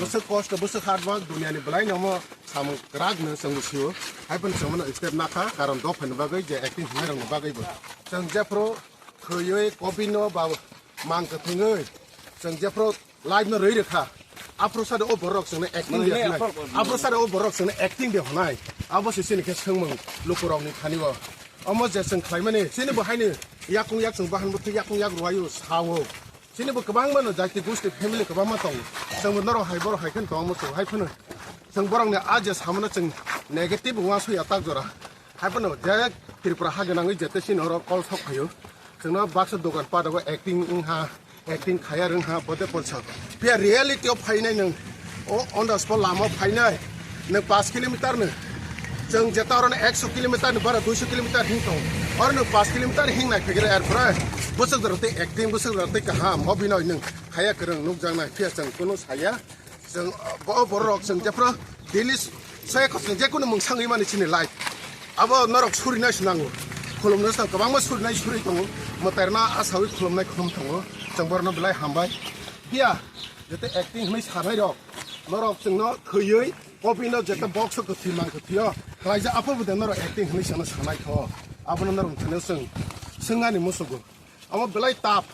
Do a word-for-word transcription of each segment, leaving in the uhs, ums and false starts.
Bwswk kosto, bwswk hard work, duniani belai no omo samung kwrak no chwng sio. Hai phano chwng mano step nakha, karon dopha ni bagwi je acting hwnwi rok ni bagwi bo. Chwng jephru thwiwi, covid no ba mang kwthwngwi, chwng jephru life no rwi rwkha. Aphuru sade o borok chwngno acting de hwnai. Aphuru sade o borok chwngno acting de hwnai. Abo se chini khe swngmung lukurok ni thani o. Omo je chwng khlaimani, chini bo haini yakung yak chwng bahan bwtwi yakung yak rwai o, sa o. Chini bo kwbangma no jati gusti family kwbangma tongo. Chwng bo norok hai borok hai khe tongma chwng hai phano. Chwng borok ni a je samano chwng negative wngma suya tak jora. Hai phano je Tripura ha gwnangwi jete chini oro call sok phaio. Chwngno baksa dogan pada bo acting wngha, acting khaya rwngha, bote polsa. Phiya reality o phainai nwng, o on the spot lama o phainai, nwng paanch kilometer no, chwng jeta oro no ekso kilometer ni bara duiso kilometer hing tong, oro nwng paanch kilometer hing nai phegre, er pore bwswk rok tei acting, bwswk rok tei kaham, o bino nwng khaya kwrwng nukjaknai, phiya chwng kunu saya. Chwng, bo borok chwng jephru daily se khosni je kunu mungsangwi mani chini life. Abo norok surinai se nango. Khulumno se kwbangma surinai suri tongo. Mwtairna asawi khulumnai khulum tongo. Chwng borokno belai hambai. Phiya, jete acting hwnwi sanai rok. Norok chwngno thwiwi, copy no jete box o kwthwi mang kwthwio. Khlaijak aphuru bo de norok acting hwnwi sano sanai kho. Abono norok thani chwng, swngnani musugo. Omo belai tap.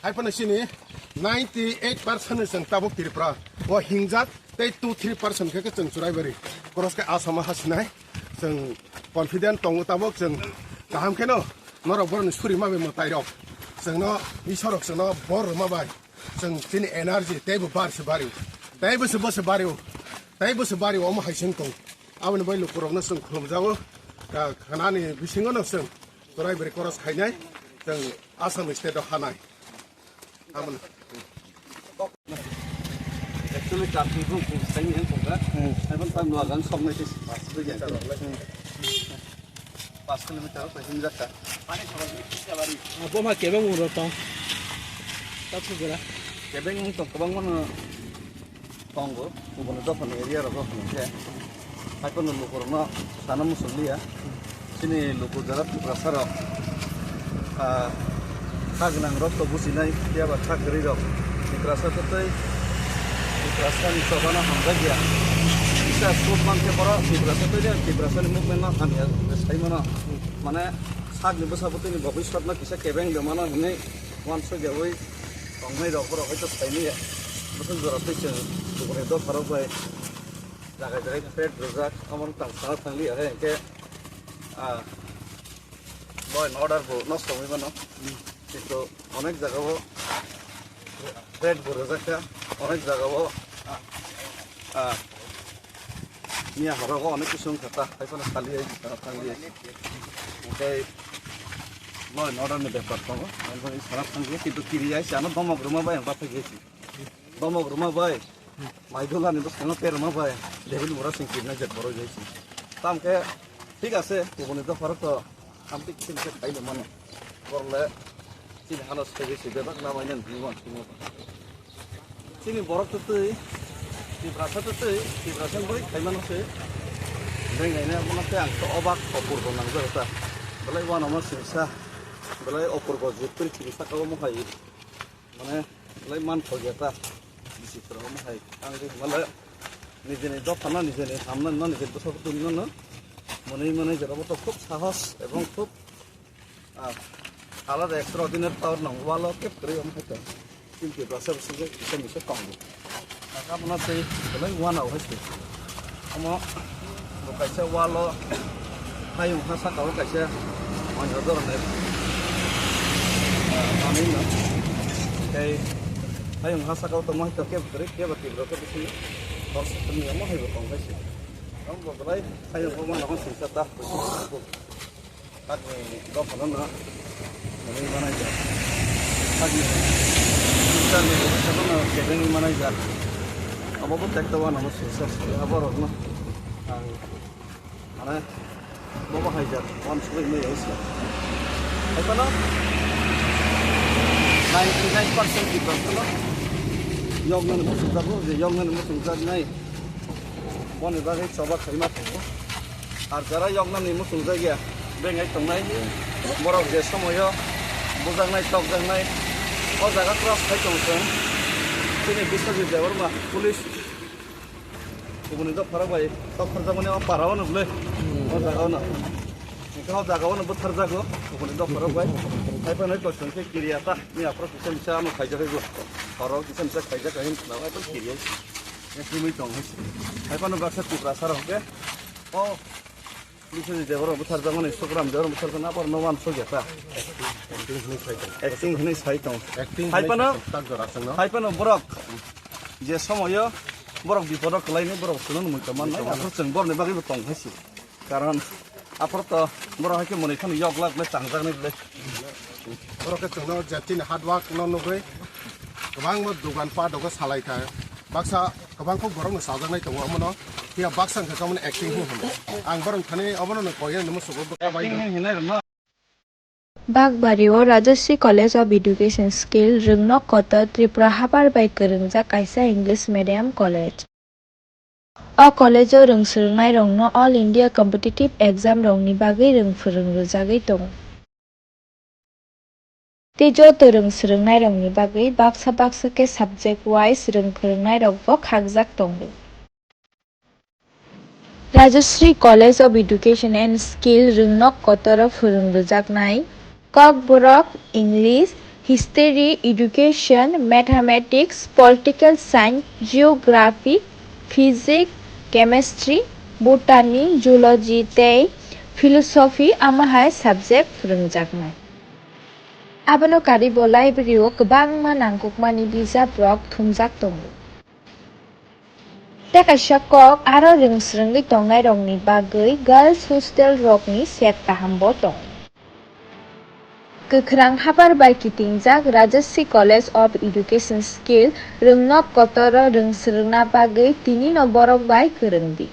Hai phano chini ninety eight percent ni chwng tabuk Tripura o hingjak tei two three percent khe, khe chwng Churaibari. Koros khe Assam o hasinai. Chwng confident tongo tabuk chwng kaham kheno norok borokni suri ma bai mwtai rok. Chwngno Iswar rok chwngno bor rwma bai chwng chini energy teibo bar se bari. Teibo se bo se bari o. Teibo se bari o omo hai se wng tong. Aboni bai lukurokno chwng khulumjago. Ka khanani bisingo no chwng Churaibari koros khainai, chwng Assam state o hanai. Aboni. Actually, traffic bo kung sai ni kung ga. Hmm. Hai ban tam nuagang sok nai tis pas tu ya. Hmm. Pas kilometer ko hin jaka. Bo ma kebeng ung rotong. Ta su gura. Kebeng ung tong kwbang mano. Tongo, kubuni dophani area rogo hwnwi khe, haiphano lukurokno sana muchung liya. Chini luku jora Tiprasa rok, ah, kha gwnang rok to buchinai, phiya ba kha kwrwi rok Tiprasa to tei Tiprasa ni chobano hamjak ya. Kisa suk man khe borok Tiprasa tei Tiprasa ni movement no hamya sai mano. Mane sakni bwsa bwtwi ni bobiswt no kisa kebeng de mano hinwi uansuk ya ui. Tongnai rok borok hoi to saimanya. Bwswk jora tei chwng kubuni dopha rok bai jaga jaga pet rwjak, omo tang sana thang liya hai hwnkhe, ah, law and order bo nosto wngwi mano. Kintu onek jaga o pet bo rwjak kha, onek jaga o, ah, miya horo o onek kisu wngkha ta, hai phano sali hai sana thang liya. Hwnkhe law and order ni bepar tongo, hai phano sana thang liya, kintu kiri hai se ano domok rwma bai ang bathai liya. Domok rwma bai, Maidulani bwskango perma bai, David Murasing kidnap jet borok jai si. Tam khe, thik ase, kubuni dopha rok to, amtwi kiphil khe khai le mano. Borok le, chini hano sege se bebak na mainani hinwi uansukma. Chini borok to twi, Tiprasa to twi, Tiprasa ni bwrwi khai mano se. Beng naina bono khe ang to obak opor bo nangjak ta. Belai uanama singsa, belai opor bo jitpri singsa ka omo hai. Mane, lai man thok ya ta. Bisi khoro mo hai. Ang de mala nijeni dophano, nijeni hamna no, nijeni bwsa bwtwi no no. Mwnwi mwnwi jora bo to khub sahos ebong khub, ah, alada extraordinary power nang walo kep kwrwi omo hai to. Chini Tiprasa bwswk je kisa misa tongo. Aka mona tei belai uanao hai se. Omo bo kaisa walo hayung ha saka o kaisa manjak dorone, ah, manwi no. Tei hayung ha saka o tongma hai to kebo kwrwi, kebo tibro khe bisi hor sokni omo hai bo tong kaisa. Omo bo belai hayung bo mano singsa ta. Hakni dophano no mwnwi manaijak. Hakni future ni bwsano kebengwi manaijak. Abo bo tekto uanamo singsa singsa borokno ang mane bobo haijak uansugwi maya se. Haiphano ninety nine percent Tiprasano yoknani muchungjago, je yoknani muchungjaknai. Boni bagwi choba khaima tongo. Ar jara yoknani muchungjak ya, bengai tongnai. Borok je somoyo bujaknai, tokjaknai, o jaga cross khai tong chwng. Chini Biswajit Debbarma police Kubuni dophara bai tokharjakmani o para o no bwle. O jaga o no. Hingke o jaga o no bwtharjago kubuni dophara bai. Hai phano kochwng khe kiriya ta. Ni aphuru kisa misa ano khaijak hai bo. Oro kisa misa khaijak hai hwn khna bai phano kiriya. Simi tong hai. Hai phano baksa Tiprasa rok khe. O Biswajit Debbarma bwtharjakmani, Sukram Debbarma bwtharjakmani, aphuru no uansuk ya ta. Acting hwnwi sai tong. Acting hwnwi sai tong. Acting hai hwnwi phano, sai tong, tak jora chwngno. Hai phano borok je somoyo borok bipodo kwlaini borok chwngno nungwi tongmani, aphuru chwng borokni bagwibo tong hai se. Karon aphuru to borok hai khe mwnwi phano yok lak le changjaknai le. Borok khe chwngno je chini hard work no nugwi kwbangma dogan pat rokno salai kha. Baksa kwbang kok borokno chajaknai tongo omono. Phiya baksa wngkha khe omono acting hwn hwno. Ang borok thani omono no koi ani musugo bwkha bai. Acting hwn hinai rwno. Bakbari o Rajashree College of Education skill rwngnok kotor Tripura habar bai kwrwngjak kaisa English medium college. O college o rwng swrwngnairokno All India Competitive Exam rokni bagwi rwng phwrwng rwjagwi tongo. Tei joto rwng swrwngnairokni bagwi baksa baksa khe subject wise rwng phwrwngnairokbo khakjak tongo. Rajashree College of Education and Skill rwngnok kotoro phwrwng rwjaknai Kokborok, English, History, Education, Mathematics, Political Science, Geography, Physics, Chemistry, Botany, Zoology tei Philosophy, amo hai subject phwrwngjaknai. Abono karwi bo library o kwbangma nangkukmani bijap rok thumjak tongo. Tei kaisa kok aro rwng swrwngwi tongnairokni bagwi girls hostel rokni set kaham bo tongo. Kwkhrang habar bai kitingjak Rajashree College of Education skill rwngnok kotoro rwng swrwngna bagwi tinino borok bai kwrwng di.